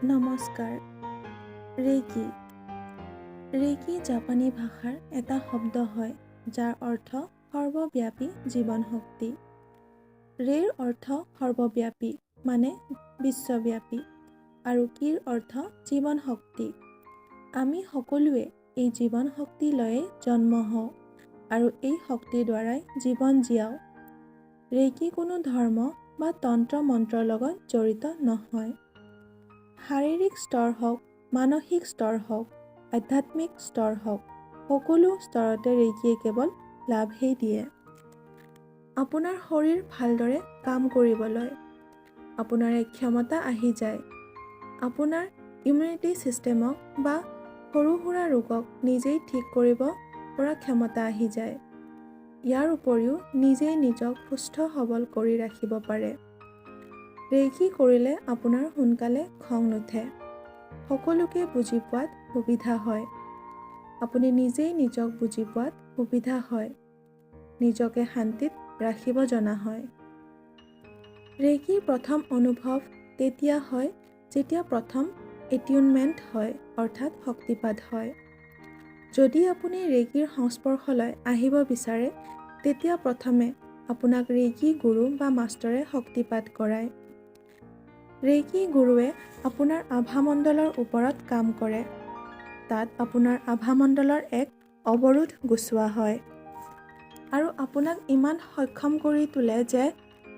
নমস্কাৰ। Reiki. Reiki জাপানী ভাষাৰ এটা শব্দ হয়, যাৰ অৰ্থ সৰ্বব্যাপী জীৱন শক্তি। ৰেৰ অৰ্থ সৰ্বব্যাপী, মানে বিশ্বব্যাপী, আৰু কিৰ অৰ্থ জীৱন শক্তি। আমি সকলোৱে এই জীৱন শক্তি লৈয়ে জন্ম হওঁ আৰু এই শক্তিৰ দ্বাৰাই জীৱন জীয়াওঁ। ৰেইকি কোনো ধৰ্ম বা তন্ত্ৰ মন্ত্ৰৰ লগত জড়িত নহয়। শাৰীৰিক স্তৰ হওক, মানসিক স্তৰ হওক, আধ্যাত্মিক স্তৰ হওক, সকলো স্তৰতে ৰেইকিয়ে কেৱল লাভহেই দিয়ে। আপোনাৰ শৰীৰ ভালদৰে কাম কৰিবলৈ আপোনাৰ এক ক্ষমতা আহি যায়। আপোনাৰ ইমিউনিটি ছিষ্টেমক বা সৰু সুৰা ৰোগক নিজেই ঠিক কৰিব পৰা ক্ষমতা আহি যায়। ইয়াৰ উপৰিও নিজেই নিজক সুস্থ সবল কৰি ৰাখিব পাৰে। ৰেইকি কৰিলে আপোনাৰ সোনকালে খং নুঠে। সকলোকে বুজি পোৱাত সুবিধা হয়। আপুনি নিজেই নিজক বুজি পোৱাত সুবিধা হয়। নিজকে শান্তিত ৰাখিব জনা হয়। ৰেইকিৰ প্ৰথম অনুভৱ তেতিয়া হয়, যেতিয়া প্ৰথম এটিউনমেণ্ট হয়, অৰ্থাৎ শক্তিপাত হয়। যদি আপুনি ৰেইকিৰ সংস্পৰ্শলৈ আহিব বিচাৰে, তেতিয়া প্ৰথমে আপোনাক ৰেইকি গুৰু বা মাষ্টৰে শক্তিপাত কৰায়। ৰেইকি গুৰুৱে আপোনাৰ আভামণ্ডলৰ ওপৰত কাম কৰে। তাত আপোনাৰ আভামণ্ডলৰ এক অৱৰোধ গুচোৱা হয় আৰু আপোনাক ইমান সক্ষম কৰি তোলে যে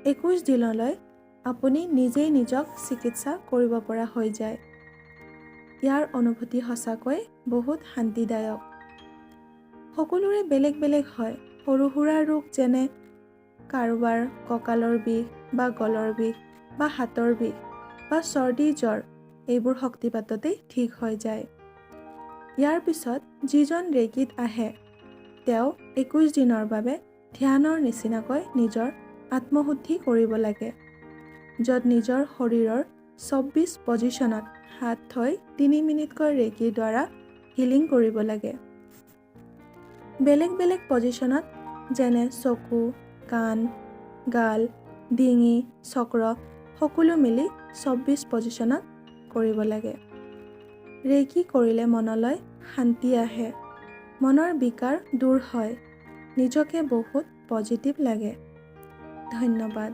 21 দিনলৈ আপুনি নিজেই নিজক চিকিৎসা কৰিব পৰা হৈ যায়। ইয়াৰ অনুভূতি সঁচাকৈ বহুত শান্তিদায়ক। সকলোৰে বেলেগ বেলেগ হয়। সৰু সুৰা ৰোগ, যেনে কাৰোবাৰ কঁকালৰ বিষ বা গলৰ বিষ বা হাতৰ বিষ বা চৰ্দি জ্বৰ, এইবোৰ শক্তিপাততেই ঠিক হৈ যায়। ইয়াৰ পিছত যিজন ৰেইকিত আহে, তেওঁ 21 দিনৰ বাবে ধ্যানৰ নিচিনাকৈ নিজৰ আত্মশুদ্ধি কৰিব লাগে, য'ত নিজৰ শৰীৰৰ 24 পজিশ্যনত হাত থৈ 3 মিনিটকৈ ৰেইকিৰ দ্বাৰা হিলিং কৰিব লাগে। বেলেগ বেলেগ পজিশ্যনত, যেনে চকু, কাণ, গাল, ডিঙি, চক্ৰ, সকলো মিলি 24 পজিশ্যনত কৰিব লাগে। ৰেইকি কৰিলে মনলৈ শান্তি আহে, মনৰ বিকাৰ দূৰ হয়, নিজকে বহুত পজিটিভ লাগে। ধন্যবাদ।